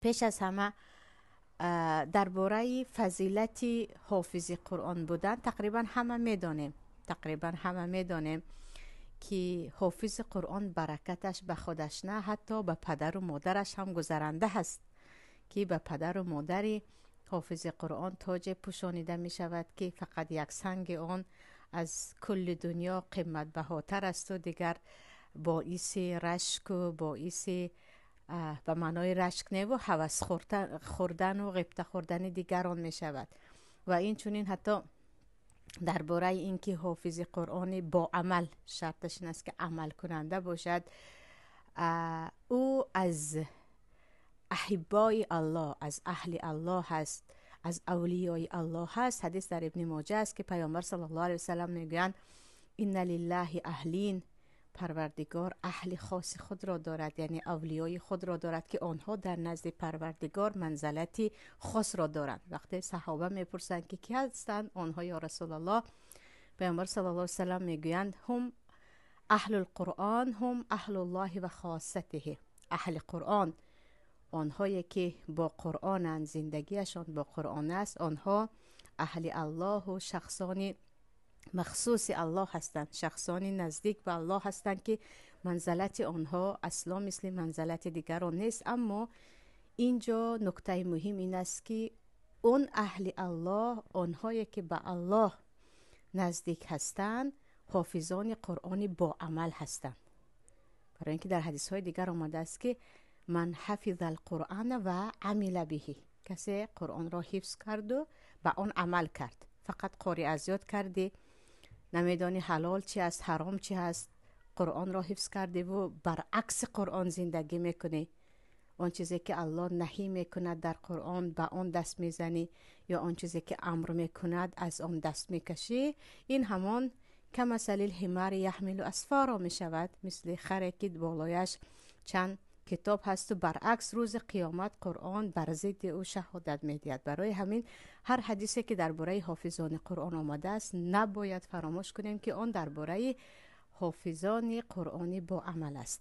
Пеш аз ҳама дар бораи фазилати ҳофизи Қуръон будан тақрибан ҳама медонем, ки ҳофизи Қуръон баракаташ ба худаш на, ҳатто ба падару модараш ҳам гузаранда ҳаст, ки ба падару модари ҳофизи Қуръон тоҷе пӯшонида мешавад, ки фақат як санги он аз кулли дунё қиматбаҳотар асту дигар боиси рашку боиси, ба маънои рашк неву ҳавас хӯрдану ғибта хӯрдани дигарон мешавад. Ва инчунин ҳатто дар бораи ин ки ҳофизи Қуръони бо амал, шарташ ин аст, ки амалкунанда бошад, ӯ аз аҳиббои Аллоҳ, аз аҳли Аллоҳ ҳаст, аз авлиёи Аллоҳ ҳаст. Ҳадис дар Ибни Моҷа аст, ки Паёмбар саллаллоҳу алайҳи васалам мегӯянд: «إن لله أهلين». Парвардигор аҳли хоси худро дорад, яъне авлиёи худро дорад, ки онҳо дар назди Парвардигор манзалати хосро доранд. Вақте саҳоба мепурсанд, ки кӣ ҳастанд онҳо, ё Расулаллоҳ, Паёмбар саллаллоҳу алайҳи васалам мегӯянд: «هم أهل القرآن، هم أهل الله وخاصته». Аҳли Қуръон, онҳое ки бо Қуръонанд, зиндагиашон бо Қуръон аст, онҳо аҳли Аллоҳу шахсони махсуси Аллоҳ ҳастанд, шахсони наздик ба Аллоҳ ҳастанд, ки манзалати онҳо асло мисли манзалати дигарон нест. Аммо ин ҷо нуктаи муҳим ин аст, ки он аҳли Аллоҳ, онҳое ки ба Аллоҳ наздик ҳастанд, ҳофизони Қуръони боамал ҳастанд, барои ин ки дар ҳадисҳои дигар омадааст, ки «من حفظ القرآن وعمل به». Касе Қуръонро ҳифз карду ба он амал кард. Фақат қори аз ёд кардӣ, намедонӣ ҳалол чи аст, ҳаром чи ҳаст, Қуръонро ҳифз кардиву баръакси Қуръон зиндагӣ мекунӣ, он чизе ки Аллоҳ наҳӣ мекунад дар Қуръон, ба он даст мезанӣ, ё он чизе ки амр мекунад, аз он даст мекашӣ, ин ҳамон «كمثل الحمار يحمل أسفارا» мешавад, мисли харе ки болояш чанд китоб ҳасту баръакс, рӯзи қиёмат Қуръон бар зидди ӯ шаҳодат медиҳад. Барои ҳамин ҳар ҳадисе ки дар бораи ҳофизони Қуръон омадааст, набояд фаромӯш кунем, ки он дар бораи ҳофизони Қуръони боамал аст.